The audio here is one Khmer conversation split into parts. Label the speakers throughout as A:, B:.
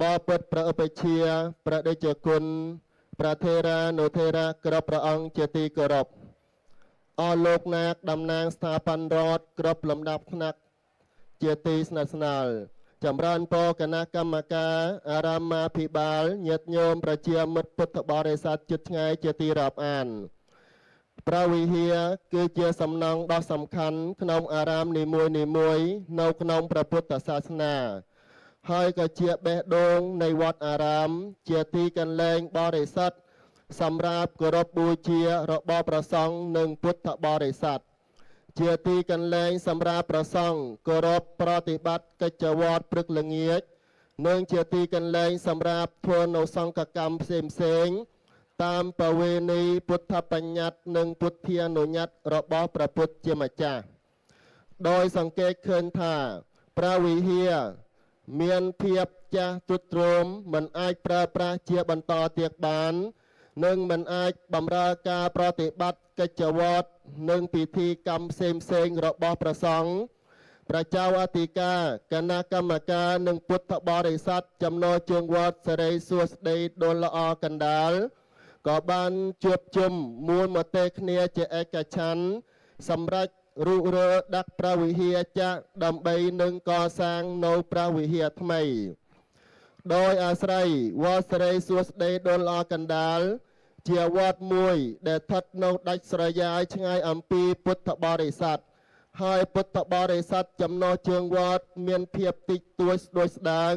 A: បបិទ្ធព្រះឧបជ្ឈាយ៍ព្រះតេជគុណព្រះថេរានុថេរៈគ្រប់ព្រះអង្គជាទីគោរពអស់លោកណាកតំណាងស្ថាប័នរដ្ឋគ្រប់លំដាប់ថ្នាក់ជាទីស្និទ្ធស្នាលចម្រើនពរគណៈកម្មការអារាមាភិបាលញាតិញោមប្រជាមិត្តពុទ្ធបរិស័ទជិតឆ្ងាយជាទីរាប់អានព្រះវិហារគឺជាសំណង់ដ៏សំខាន់ក្នុងអារាមនីមួយៗនៅក្នុងព្រះពុទ្ធសាសនាហើយក៏ជាបេះដូងនៃវត្តអារាមជាទីកន្លែងបរិសុទ្ធសម្រាប់គោរពបូជារបស់ព្រះសង្ឃនិងពុទ្ធបរិស័ទជាទីកន្លែងសម្រាប់ព្រះសង្ឃគោរពប្រតិបត្តិកិច្ចវត្តព្រឹកល្ងាចនិងជាទីកន្លែងសម្រាប់ធ្វើនៅសង្ឃកម្មផ្សេងៗតាមប្រវេណីពុទ្ធបញ្ញត្តិនិងពុទ្ធានុញ្ញាតរបស់ព្រះពុទ្ធជាម្ចាស់ដោយសង្កេតឃើញថាព្រះវិហារមានភាពចាស់ទ្រុឌទ្រោមមិនអាចប្រើប្រាស់ជាបន្តទៀតបាន និងមិនអាចបម្រើការប្រតិបត្តិកិច្ចវត្តនិងពិធីកម្មផ្សេងៗរបស់ព្រះសង្ឃព្រះចៅអធិការគណៈកម្មការនិងពុទ្ធបរិស័ទចំណរជើងវត្តសិរីសួស្តីដុលល្អកណ្ដាលក៏បានជួបជុំមូលមតិគ្នាជាឯកច្ឆន្ទសម្រាប់រុះរើដាក់ព្រះវិហារចាស់ដើម្បីនឹងកសាងនៅព្រះវិហារថ្មី ដោយអាស្រ័យវត្តសិរីសួស្តីដុលល្អកណ្ដាលជាវត្តមួយដែលស្ថិតនៅដាច់ស្រយាយឆ្ងាយអំពីពុទ្ធបរិស័ទហើយពុទ្ធបរិស័ទចំណុះជើងវត្តមានភាពតិចតួចស្ដួចស្ដើង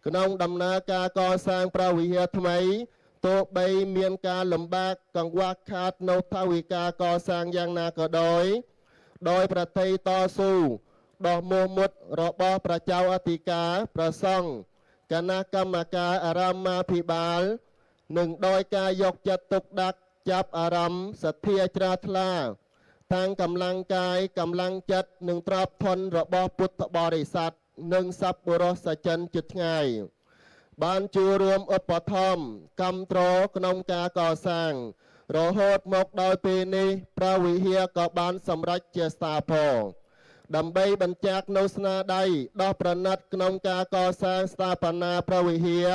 A: ក្នុងដំណើរការកសាងព្រះវិហារថ្មីទោះបីមានការលំបាកកង្វះខាតនៅថវិកាកសាងយ៉ាងណាក៏ដោយ ដោយប្រតិតស៊ូដ៏មោះមុតរបស់ព្រះចៅអធិការព្រះសង្ឃគណៈកម្មការអារាមាភិបាល និងដោយការយកចិត្តទុកដាក់ចាប់អារម្មណ៍សទ្ធាជ្រះថ្លាតាំងកម្លាំងកាយកម្លាំងចិត្តនិងទ្រព្យធនរបស់ពុទ្ធបរិស័ទនិងសប្បុរសជនជិតឆ្ងាយ បានចូលរួមឧបត្ថម្ភកម្មត្រក្នុងការកសាង រហូតមកដល់ពេលនេះព្រះវិហារក៏បានសម្រេចជាស្ថាពរដើម្បីបញ្ជាក់នៅស្នាដៃដ៏ប្រណិតក្នុងការកសាងស្ថាបនាព្រះវិហារ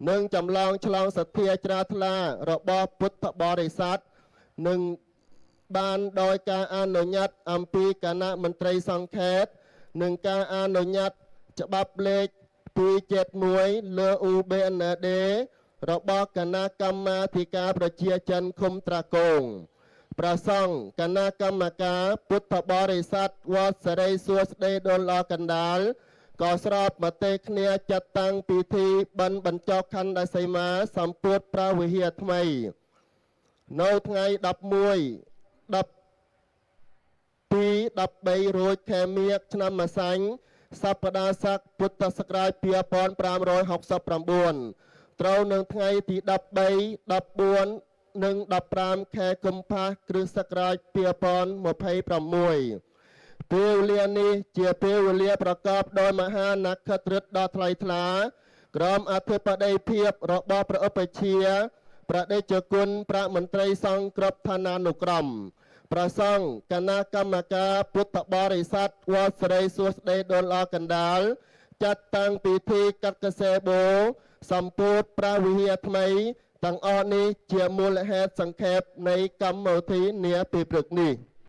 A: និងចម្លងឆ្លងសទ្ធាជ្រះថ្លារបស់ពុទ្ធបរិស័ទនិងបានដោយការអនុញ្ញាតអំពីគណៈមន្ត្រីសង្ឃេតនិងការអនុញ្ញាតច្បាប់លេខ271លើ UBND របស់គណៈកម្មាធិការប្រជាជនឃុំត្រាកងព្រះសង្ឃគណៈកម្មការពុទ្ធបរិស័ទវត្តសិរីសួស្តីដុលល្អកណ្ដាលក៏ស្របមតិគ្នាចាត់តាំងពិធីបិណ្ឌបញ្ចុះខណ្ឌសីមាសម្ពោធព្រះវិហារថ្មី នៅថ្ងៃ11 12 13រោចខែមាឃឆ្នាំម្សាញ់សប្តាហ៍ស័កពុទ្ធសករាជ2569ត្រូវនឹងថ្ងៃទី13 14និង15ខែកុម្ភៈគ្រិស្តសករាជ2026ពេលវេលានេះជាពេលវេលាប្រកបដោយមហានក្ខត្រឹទ្ធដ៏ថ្លៃថ្លាក្រមអធិបតីភាពរបស់ព្រះឧបជ្ឈាយ៍ព្រះតេជគុណព្រះមន្ត្រីសង្ឃគ្រប់ឋានានុក្រមព្រះសង្ឃគណៈកម្មការពុទ្ធបរិស័ទវត្តសិរីសួស្តីដុលល្អកណ្ដាលចាត់តាំងពិធីកាត់កសេបូសម្ពោធព្រះវិហារថ្មីទាំងអស់នេះជាមូលហេតុសង្ខេបនៃកម្មវិធីនាពេលព្រឹកនេះ។